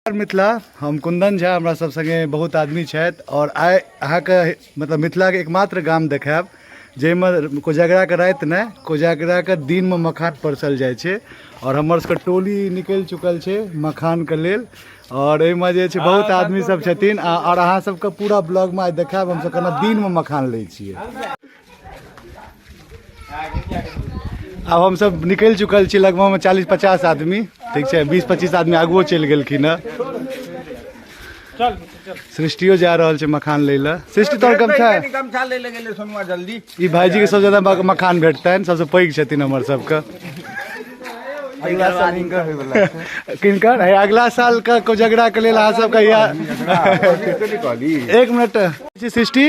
मिथिला हम कुंदन झा, हमरा सब संगे बहुत आदमी छथि और आइ अहाँके मतलब मिथिलाके एकमात्र गाम देखायब जाहिमे कोजागराके राति नहि कोजागराके दिनमे मखान परसल जाइ छै। और हमर सबके टोली निकलि चुकल छै मखानके लेल और एहिमे जे छै बहुत आदमी सब छथिन और अहाँ सबके पूरा ब्लॉगमे आइ देखायब हमसब केना दिनमे मखान लै छियै। आब हमसब निकलि चुकल छी लगभगमे 40-50 आदमी, ठीक छै, 20-25 आदमी आगुओ चलि गेलखिन हँ। सृष्टियो जा रहल छै मखान लै लए। सृष्टि तोहर गमछा गमछा लै लए गेलै सोनुआ जल्दी। ई भाईजी के सबसे ज्यादा मखान भेटतनि, सबसे पैघ छथिन हमर सबके। अगला साल हिनकर होय वाला छै। किनकर? हे अगला साल के कोजगरा के लेल अहाँ सबके या एक मिनट सृष्टि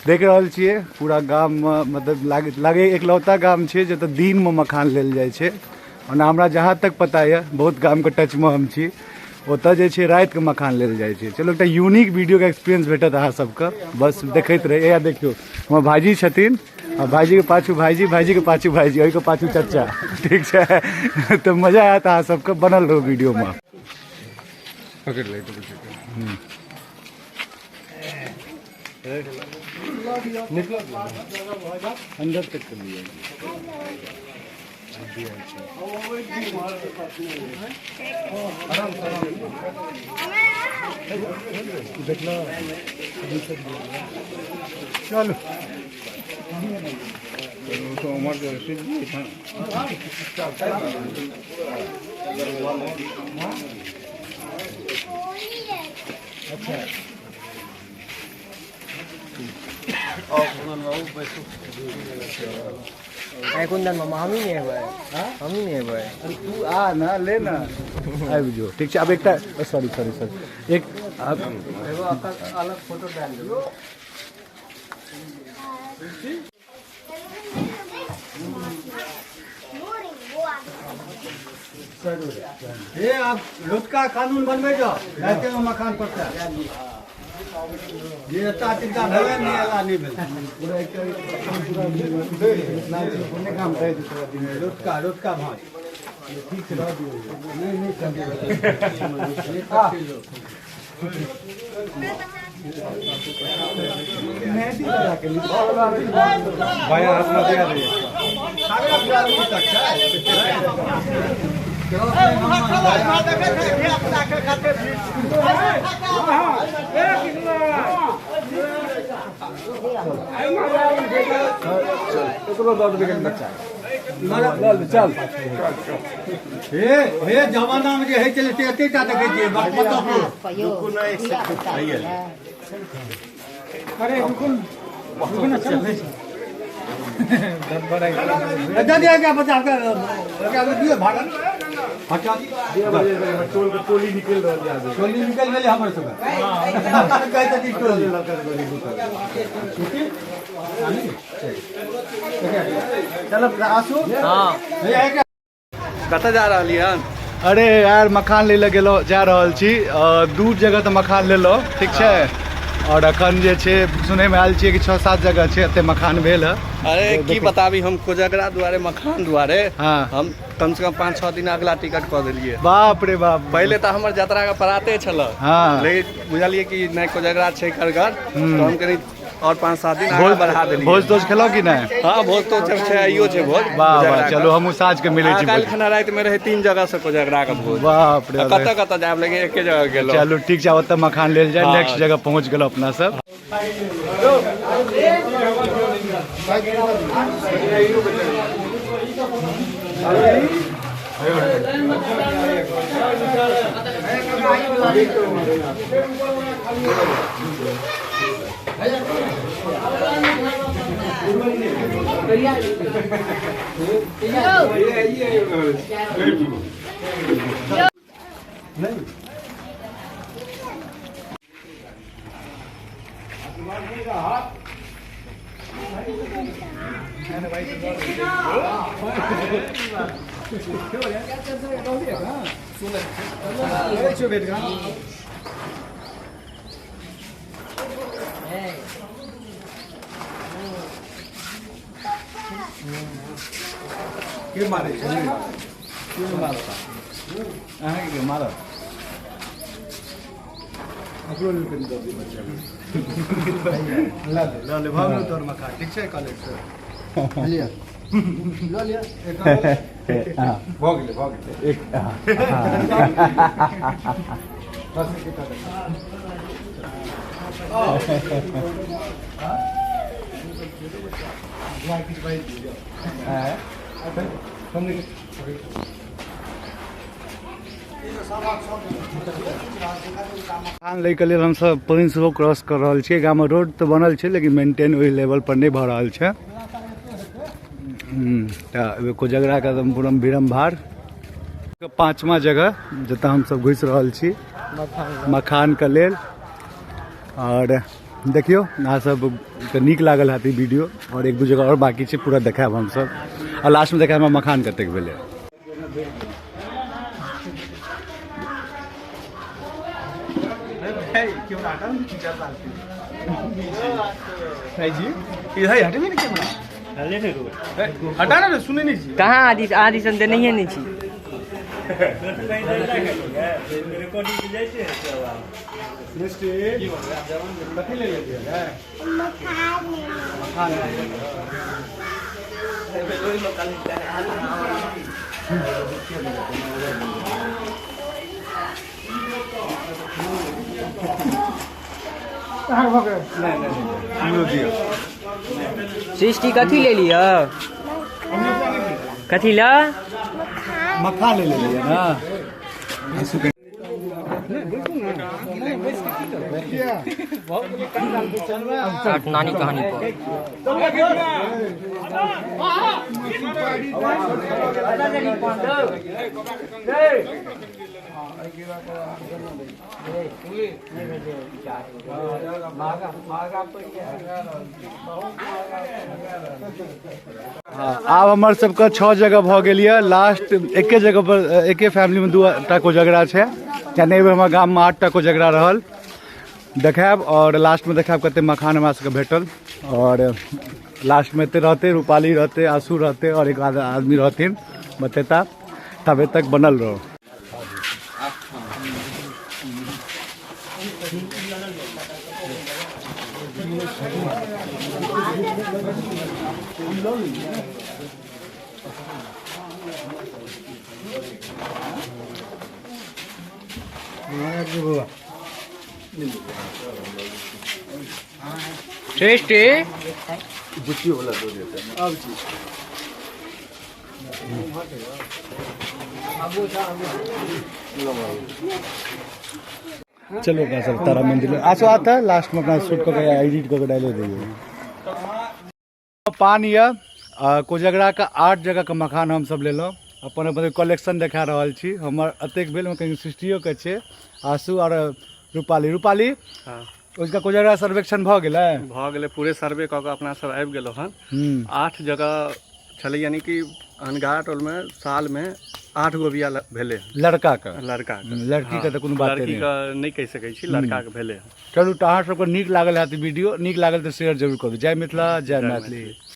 देख रहल छियै पूरा गाम में मतलब लागे एकलौता गाम छै जतऽ दिन में मखान लेल जाइ छै। ओना हमरा जहाँ तक पता यऽ बहुत गाम के टच में हम छी, ओतऽ जे छै राति के मखान लेल जाइ छै। चलो एकटा यूनिक वीडियो के एक्सपीरियंस भेटत अहाँ सबके, बस देखैत रही। इएह देखियौ हमर भाईजी छथिन आ भाईजी के पाछू भाईजी, भाईजी के पाछू भाईजी, ओहिके पाछू चचा, ठीक छै। तऽ मजा आयत अहाँ सबके, बनल रहू वीडियो में। पकड़ ले। अंदर तक कर लिया। चलो कुंदन मामा हम ही नहीं है, हम ही नहीं है। अरे तू आ ना, ले ना, आबि जो, ठीक छै। आब एकटा सॉरी सॉरी सॉरी एक आब अलग फोटो डाल दियौ। हे आप लुटका कानून बनबै जाओ, राति में मकान पड़ता जे एता तिनका भेलै नहि एला नहि भेलै। लुटका लुटका भाँज नहीं नहीं बायां हाथ में दिया रही। चल हे हे जमाना में जे होइ छलै से एते टा देखै छियै। अरे रुकू रुकू ना, चल दे दिया बच्चा के दियौ भाड़ा। हटा टोली निकलि रहल छै, टोली निकलि गेलै हमर सबके। कहै छथिन टोली। चलो आसू। हाँ कतऽ जा रहलियै हन? अरे यार मखान लै लए गेलहुँ, जा रहल छी। दू जगह तऽ मखान लेलहुँ, ठीक छै। और अखन जे छै सुनैमे आयल छियै कि 6-7 जगह छै एते मखान भेल हँ। अरे की बताबी, हम कोजगरा दुआरे मखान दुआरे हाँ। हम कम से कम 5-6 दिन अगला टिकट कऽ देलियै। बाप रे बाप। पहिले तऽ हमर जतरा के पराते छल, हाँ। लेकिन बुझलियै कि नहि कोजगरा छै करगर, तऽ हम कनी और 5-7 दिन आगे बढ़ा देलियै। भोज तोज खेलहुँ कि नहि? हाँ भोज तोज सब छै, आइयो छै भोज। वाह वाह, चलो हमहूँ साँझ के मिलै छी। काल्हि खना राति में रहे 3 जगह से कोजगरा के भोज। बाप रे, कतऽ कतऽ जायब, लेकिन एके जगह गेलहुँ। चलू ठीक छै, ओतऽ मखान लेल जाय, नेक्स्ट जगह पहुँच गेलहुँ अपना सब। के मारै छै? के मारता अहाँके? के मारत ओकरो लेल कनि दऽ दियौ बच्चा के। लऽ ले, लऽ ले, भऽ गेलौ तोहर मखान। ठीक छै, कॉलेज से लिअ, लऽ लिअ। भऽ गेलै, भऽ गेलै एक। बस एकटा देखा। किछु बाजि दियौ। मखान लैके लेल हमसब पानि सेहो क्रॉस कऽ रहल छियै। गाममे रोड तऽ बनल छै, लेकिन मेंटेन ओहि लेवल पर नहि भऽ रहल छै। तऽ कोजगराके एकदम पूरा भीड़म भाड़। पाँचवा जगह जतऽ हमसब घुसि रहल छी मखानके लेल। आओर देखियौ, अहाँ सबके नीक लागल हैत ई वीडियो। आओर एक दू जगह आओर बाकी छै, पूरा देखायब हमसब आ लास्टमे देखायब हमरा मखान कतेक भेलै। हटा ना, सुनै नहि छी। कहाँ आदि आदि सन तऽ नहिए नहि छी। सृष्टि, कथी ले लेलियै? मखान। नहि नहि नहि, दियौ। सृष्टि, कथी ले लिअ? कथी ल मखान ले लेलियै ना? नानी कहानी पर। हाँ, आब हमर सबके 6 जगह भऽ गेल यऽ। लास्ट एके जगह पर एके फैमिलीमे 2 टा कोजगरा छै। किया नहि, हमर गाममे 8 टा कोजगरा रहल। देखायब आओर लास्टमे देखायब कते मखान हमरा सबके भेटल। आओर लास्टमे एते रहतै, रूपाली रहतै, आशू रहतै आओर एक आदमी रहथिन, बतेता। तबे तक बनल रहो। सृष्टि। बुच्ची वाला दऽ देतै। चलो अपना सब तारा मंदिर। आसो आता है, लास्ट में अपना शूट करके एडिट करके डालो दिए। पान यऽ कोजगरा के 8 जगह के मखान हम सब लेलहुँ। अपन अपन कलेक्शन देखा रहल छी। हमर एतेक भेल, कहीं सृष्टियो के छै, आशू आओर रूपाली। रूपाली। हाँ। उसका कोजगरा सर्वेक्षण भऽ गेलै? भऽ गेलै। पूरे सर्वे कऽ कऽ अपना सब आबि गेलहुँ हन। 8 जगह छलै, यानी कि अनगार टोलमे सालमे 8 गो बियाह भेलै हन। लड़का के। लड़का के। लड़की के तऽ कोनो बाते लड़की नहि। के नहि कहि सकै छी, लड़का के भेलै हन। चलू, तऽ अहाँ सबके नीक लागल हैत वीडियो। नीक लागल तऽ शेयर जरूर करू। जय मिथिला, जय जय मैथिली।